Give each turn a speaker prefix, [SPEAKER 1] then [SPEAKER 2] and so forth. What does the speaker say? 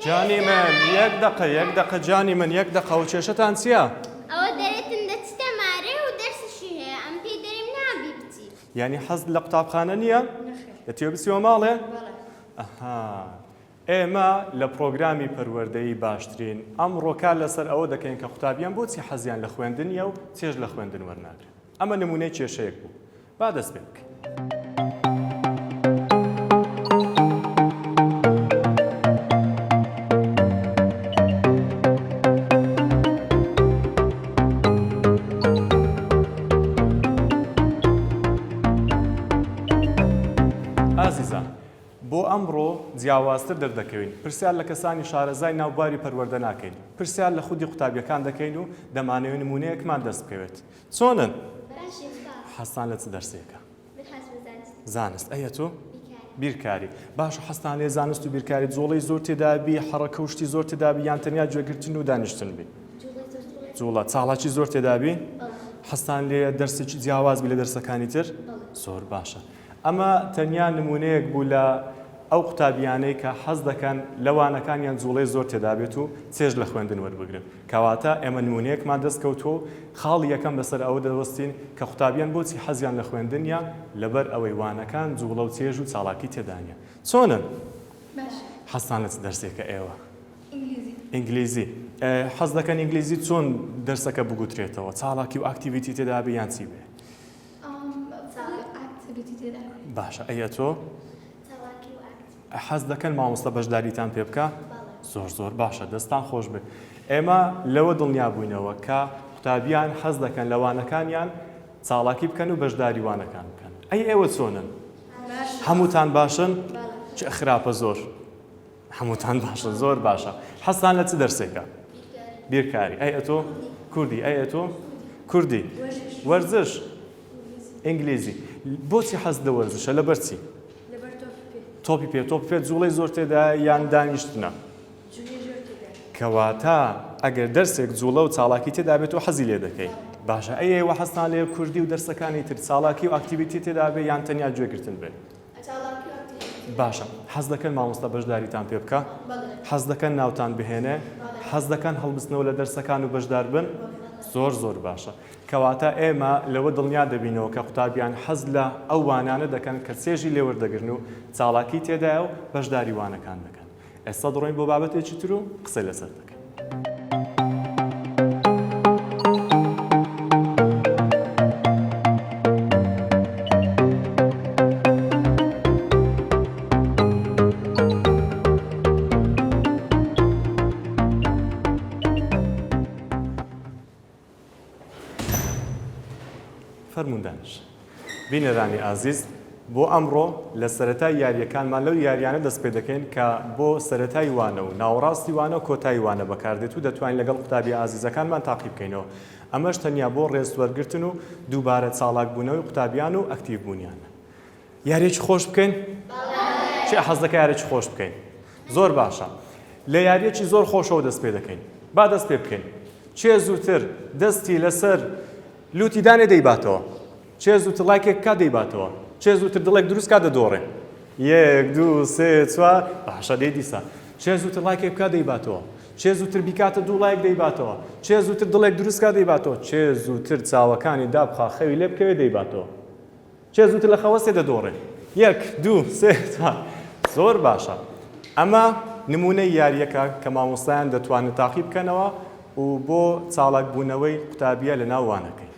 [SPEAKER 1] جانی من یەک دەقە یەک دەقە جانی من یەک دەقە و کێشەتان چییە؟
[SPEAKER 2] ئەوە دەرێتن دەچیتە مارێ و دەرسیشی هەیە ئەم پێی دەرێم نابی بچی.
[SPEAKER 1] یانی حەزت لە قوتابخانە نییە؟ دەتەوێ بچیەوە ماڵێ؟ ئەها ئێمە لە پڕۆگرامی پەروەردەیی باشترین ئەمڕۆ کار لەسەر ئەوە دەکەین کە قوتابیان بۆچی حەزیان لە خوێندن نییە و چێژ لە خوێندن وەرناگرن ئەمە نموونەی کێشەیەک بوو با دەست پێ بکەین. ئازیزان بۆ ئەمڕۆ جیاوازتر دەردەکەوین، پرسیار لە کەسانی شارەزای ناو بواری پەروەردە ناکەین، پرسیار لە خودی قوتابیەکان دەکەین و دەمانەوێت نموونەیەکمان دەست بکەوێت. چۆنن؟
[SPEAKER 2] باشین سوپاس.
[SPEAKER 1] حەزتان لە چ دەرسێکە؟
[SPEAKER 2] من حەزم لە زانستە.
[SPEAKER 1] زانست. ئەی ئەتۆ؟
[SPEAKER 2] بیرکاری.
[SPEAKER 1] بیرکاری. باشە حەزتان لێیە زانست و بیرکاری جوڵەی زۆر تێدا بی، حەڕەکە و شتی زۆر تێدا بی یان تەنیا گوێگرتن و دانیشتن بی؟
[SPEAKER 2] جوڵەی زۆر تێدا بی.
[SPEAKER 1] جوڵە. چاڵاکی زۆر تێدا بی؟
[SPEAKER 2] بەڵێ.
[SPEAKER 1] حەزتان لێیە دەرسێکی جیاواز بی لە دەرسەکانی تر؟
[SPEAKER 2] بەڵێ.
[SPEAKER 1] زۆر باشە. ئەمە تەنیا نموونەیەک بوو لە ئەو قوتابییانەی کە حەز دەکەن لە وانەکانیان جووڵەی زۆر تێدا بێت و چێژ لە خوێندن وەربگرن. کەواتە ئێمە نموونەیەکمان دەست کەوتووە و خاڵی یەکەم لەسەر ئەوە دەوەستین کە قوتابیان بۆچی حەزیان لە خوێندن نییە، لەبەر ئەوەی وانەکان جووڵە و چێژ و چاڵاکی تێدا نییە. چۆنن؟
[SPEAKER 3] باشە.
[SPEAKER 1] حەزتان لە چ دەرسێکە ئێوە؟
[SPEAKER 3] ئینگلیزی.
[SPEAKER 1] ئینگلیزی. حەز دەکەن ئینگلیزی چۆن دەرسەکە بگوترێتەوە؟ چاڵاکی و activity تێدا بێ یان چی بێ؟ باشە ئەی ئەتۆ حەز دەکەن مامۆستا بەشداریتان پێ بکە زۆر زۆر باشە دەستان خۆش بێ ئێمە لەوە دڵنیا بووینەوە کە قوتابیان حەز دەکەن لە وانەکانیان چاڵاکی بکەن و بەشداری وانەکان بکەن ئەی ئێوە چۆنن هەمووتان باشن چ خراپە زۆر هەمووتان باشن زۆر باشە حەزتان لە چ دەرسێکە بیرکاری ئەی ئەتۆ کوردی ئەی ئەتۆ کوردی وەرزش ئینگلیزی بۆچی حەز لە وەرزشە لەبەر چی تۆپی پێ تۆپی پێ جوڵەی زۆر تێدا یان دانیشتنە کەواتە ئەگەر دەرسێک جوڵە و چاڵاکی تێدا بێت و حەزی لێ دەکەی باشە ئەی ئێوە حەزتان لێ کوردی و دەرسەکانی تر چاڵاکی و activity تێدا بێ یان تەنیا گوێگرتن بێت باشە حەز دەکەن مامۆستا بەشداریتان پێ بکا؟ حەز دەکەن ناوتان بهێنێ؟ حەز دەکەن هەڵبستنەوە لە دەرسەکان و بەشدار بن؟ زۆر زۆر باشە. کەواتە ئێمە لەوە دڵنیا دەبینەوە کە قوتابیان حەز لە ئەو وانانە دەکەن کە چێژی لێ وەردەگرن و چاڵاکی تێدایە و بەشداری وانەکان دەکەن. ئێستا دەڕۆین بۆ بابەتێکی تر و قسەی لەسەر دەکەین. فەرموون دانیشن. بینەرانی ئازیز بۆ ئەمڕۆ لە سەرەتای یارییەکانمان لەو یاریانە دەست پێ دەکەین کە بۆ سەرەتای وانە و ناوەڕاستی وانە و کۆتایی وانە بەکاردێت و دەتوانین لەگەڵ قوتابیە ئازیزەکانمان تاقی بکەینەوە ئەمەش تەنیا بۆ ڕێز وەرگرتن و دووبارە چاڵاک بوونەوەی قوتابیان و ئەکتیڤ بوونیانە. یاریەکی خۆش بکەین؟ کێ حەز دەکا یاریەکی خۆش بکەین؟ زۆر باشە لە یاریەکی زۆر خۆشەوە دەست پێ دەکەین با دەست پێ بکەین کێ زووتر دەستی لەسەر لوتی دانێ دەیباتەوە کێ زووتر ڵایکێک بکات دەیباتەوە کێ زووتر دڵێک دروست کات دەدۆڕێ یەک دوو سێ چوار باشە دەی دیسان کێ زووتر ڵایکێک بکات دەیباتەوە کێ زووتر بیکاتە دوو ڵایک دەیباتەوە کێ زووتر دڵێک دروست کات دەیباتەوە کێ زووتر چاوەکانی دابخا خەوی لێ بکەوێ دەیباتەوە کێ زووتر لە خەوەسێ دەدۆڕێ یەک دوو سێ چوار زۆر باشە ئەمە نمونەی یاریەکە کە مامۆستایان دەتوانن تاقی بکەنەوە و بۆ چاڵاک بوونەوەی قوتابیە لە ناو وانەکەی.